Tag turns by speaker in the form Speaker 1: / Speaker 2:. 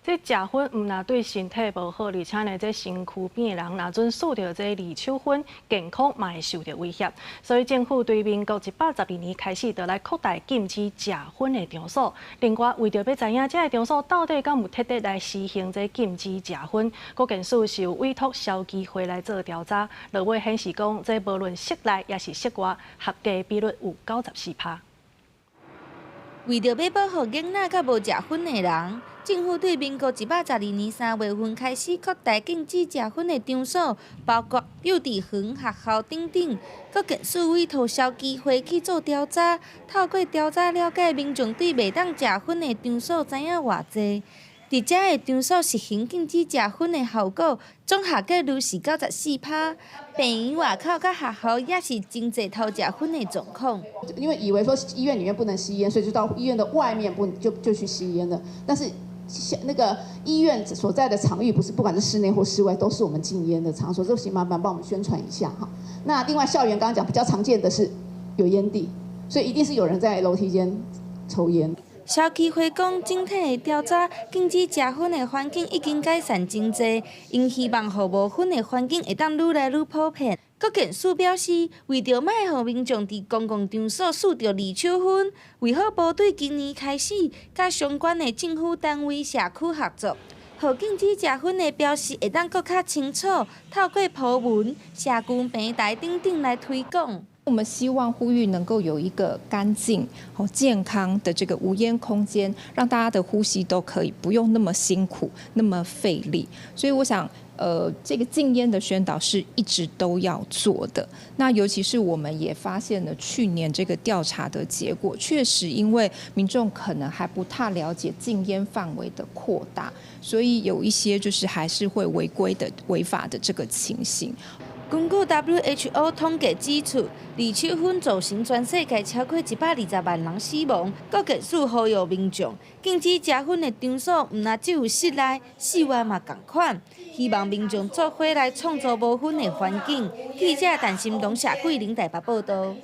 Speaker 1: 這食薰毋但對身體無好，而且呢，這身軀邊的人若準吸著這二手薰，健康嘛會受著威脅。所以政府對民國112年開始，就來擴大禁止食薰的場所。另外，為著欲知影這个場所到底敢有徹底來實行這禁止食薰，國健署是有委託消基會來做調查，落尾顯示講，這無論室內抑是室外，合格比率有94%。
Speaker 2: 為著欲保護囡仔佮無食薰的人，政府對民國112年3月份開始擴大禁止食薰的場所，包括幼稚園、學校等等。國健署委託消基會去做調查，透過調查了解民眾對袂當食薰的場所知影偌濟。佇這个場所實行禁止食薰的效果，總合格率是94%。病院外口佮學校也是真濟偷食薰的狀況。
Speaker 3: 因為以為說醫院裡面不能吸菸，所以就到醫院的外面不就就去吸菸了。但是那個醫院所在的場域，不是不管是室內或室外，都是我們禁菸的場所，這請麻煩幫我們宣傳一下哈。那另外校園剛剛講比較常見的是有菸蒂，所以一定是有人在樓梯間抽菸。
Speaker 2: 消基會講，整體的調查，禁止食薰的環境已經改善真濟，𪜶希望予無薰的環境會當愈來愈普遍。國健署表示，為著莫予民眾佇公共場所吸著二手薰，衛福部對今年開始，佮相關的政府單位、社區合作，予禁止食薰的標示會當閣較清楚，透過鋪文、社群平台等等來推廣。
Speaker 4: 我們希望呼籲能夠有一個乾淨、好健康的這個無煙空間，讓大家的呼吸都可以不用那麼辛苦、那麼費力。所以我想，這個禁煙的宣導是一直都要做的。那尤其是我們也發現了去年這個調查的結果，確實因為民眾可能還不太了解禁煙範圍的擴大，所以有一些就是還是會違規的、違法的這個情形。
Speaker 2: 根據 WHO 統計指出，二手薰造成全世界超過120萬人死亡。國健署呼籲民眾禁止食薰的場所，毋但只有室內，室外嘛仝款。希望民眾做伙來創造無薰的環境。記者陳心龍、謝桂玲台北報導。